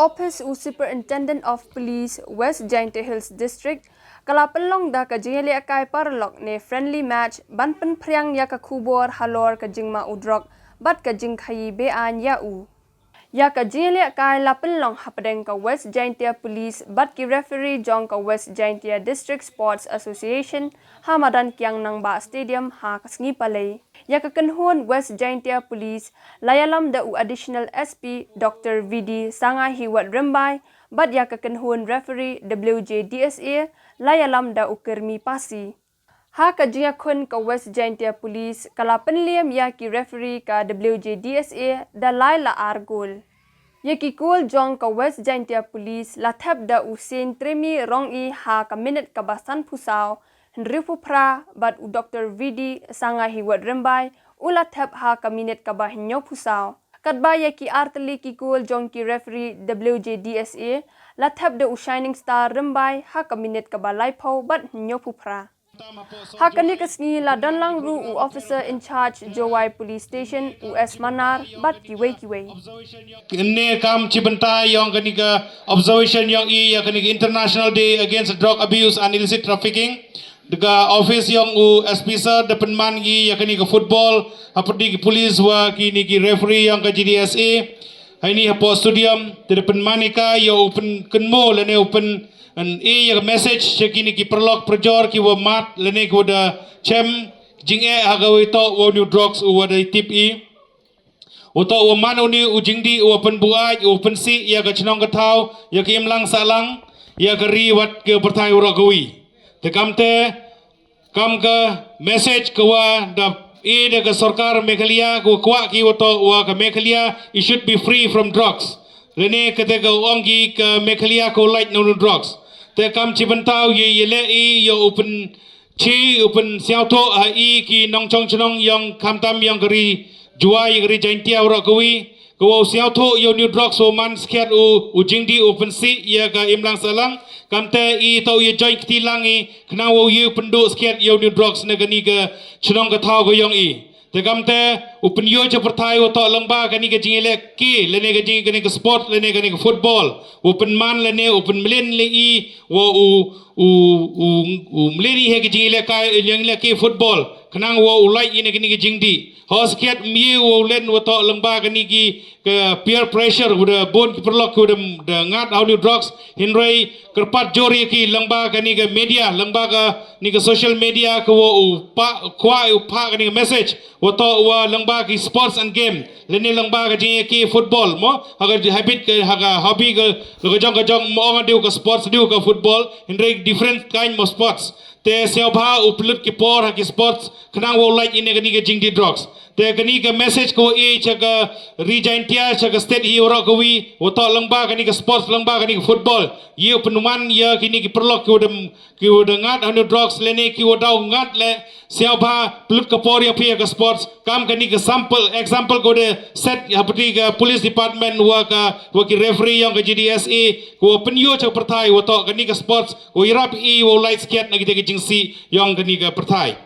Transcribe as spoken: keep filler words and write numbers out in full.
Office u Superintendent of Police West Jaintia Hills District ka la pynlong da ka jingïalehkai paralok ne friendly match ban pynphriang ïa ka khubor halor ka jingma u drok bad ka jingkhaïi be-aiñ ïa u. Ïa ka jingïalehkai la pynlong hapdeng ka West Jaintia Police bad ki referee jong ka West Jaintia District Sports Association ha madan Kiang Nangbah Stadium ha ka sngi Palei. Ïa ka kynhun West Jaintia Police la ïalam da u Additional S P Doctor V D Sangahiwat Rymbai bad ïa ka kynhun referee W J D S A la ïalam da u Kyrmi Pasi. Ha ka jingïakhun ka West Jaintia Police ka la pynliem ïa ki referee ka W J D S A da lai la ar gol. Ïa ki gol jong ka West Jaintia Police la thep da u Seiñ Tremi Rongi ha ka minit kaba sanphew saw, hynriewphew phra bad u Doctor V D Sangahiwat Rymbai u la thep ha ka minit kaba hynñiewphew saw. Katba ïa ki artylli ki gol jong ki referee W J D S A la thep da u Shining Star Rymbai ha ka minit kaba laiphew bad hynñiewphew phra. Ha kane ka sngi la don lang ruh u Officer in Charge Jowai Police Station u S Manar bad kiwei kiwei. Kane kam chi bynta ïong kane ka observation ïong i ïa kane ka International Day Against Drug Abuse and Illicit Trafficking. Da ka office ïong u S P sir da pynman i ïa kane ka football hapyrdi ki police wa kine ki referee ïong ka G D S A. Haini hapoh stadium te da pynman i ka ïa u pynkynmaw lane u pyn An i ïa ka message sha kine ki paralok parajor ki wa mad lane ki wa da chem jingeh ha ka wa itoh wa u new drugs u wa da tip i. U toh wa man u ni u jingdih u wa pynbuaid u wa pynsih ïa ka chnong ka thaw ïa ka imlang sahlang ïa ka ri wat ka pyrthai u rok ka wi. Te kam te Kam ka message ka wa da i da ka sorkar Meghalaya ka wa kwah ki wa toh wa ka Meghalaya it should be free from drugs. Lane ka te ka ong ki ka Meghalaya ka wa lait na u drugs. Te kam chi bynta u ye ye le i yo u pynchi u pynsiawthoh ha i ki nongchong chnong ïong khamtam ïong ka ri Jowai ïa ka ri Jaintia u rok ka wi. Ka wa u siawthoh ïa u new drugs wa man skhiat u, u jingdih u pynsih ïa ka imlang sahlang. Kamte i toh ïa join kti lang i khnang wa u ïa u pynduh skhiat ïa u new drugs na kani ka chnong ka thaw ka ïong i. Te kamte u pynïoh cha pyrthai wa toh lyngba kani ka jingïalehke lane ka jing kani ka sport lane kani ka football. U pynman lane u pynmlien le i wa u, u, u, u mlien i ha ka jingïalehkai, jingïalehke football. Khnang wa u lait i na kani ka jingdih. Hos kiat mye wa u len wa toh lyngba kani ki ka peer pressure wa da bun ki paralok ki wa da, da ngat ha u new drugs hynrei kyrpad jur ïa ki lyngba kani ka media lyngba kani ka social media ka wa u pa kwah u pa kani ka message wa toh wa lyngba ki sports and game lane lyngba ka jingïalehke football mo ha ka habit ka ha ka hobby ka ka jong ka jong mo ong dei ka sports dei ka football hynrei different kind mo sports. Te sngewbha u pynlut ki por ha ki sports khnang wa u lait i na kani ka jingdih drugs. Te kani ka message ka wa i cha ka ri Jaintia cha ka state hi wa rok ka wi wa toh lyngba kani ka sports lyngba kani ka football. Ïa u pynwan ïa kini ki paralok ki wa da ki wa da ngat ha u new drugs lane ki wa daw ngat le sngewbha pynlut ka por ïa phi ha ka sports. Kam kani ka sample example ka wa da set ha pyrdi ka police department wa ka wa ki referee ïong ka G D S A ka wa pynïoh cha pyrthai wa toh kani ka sports Wa ïarap i wa u lait skhiat na kita ki jingsih ïong kani ka pyrthai.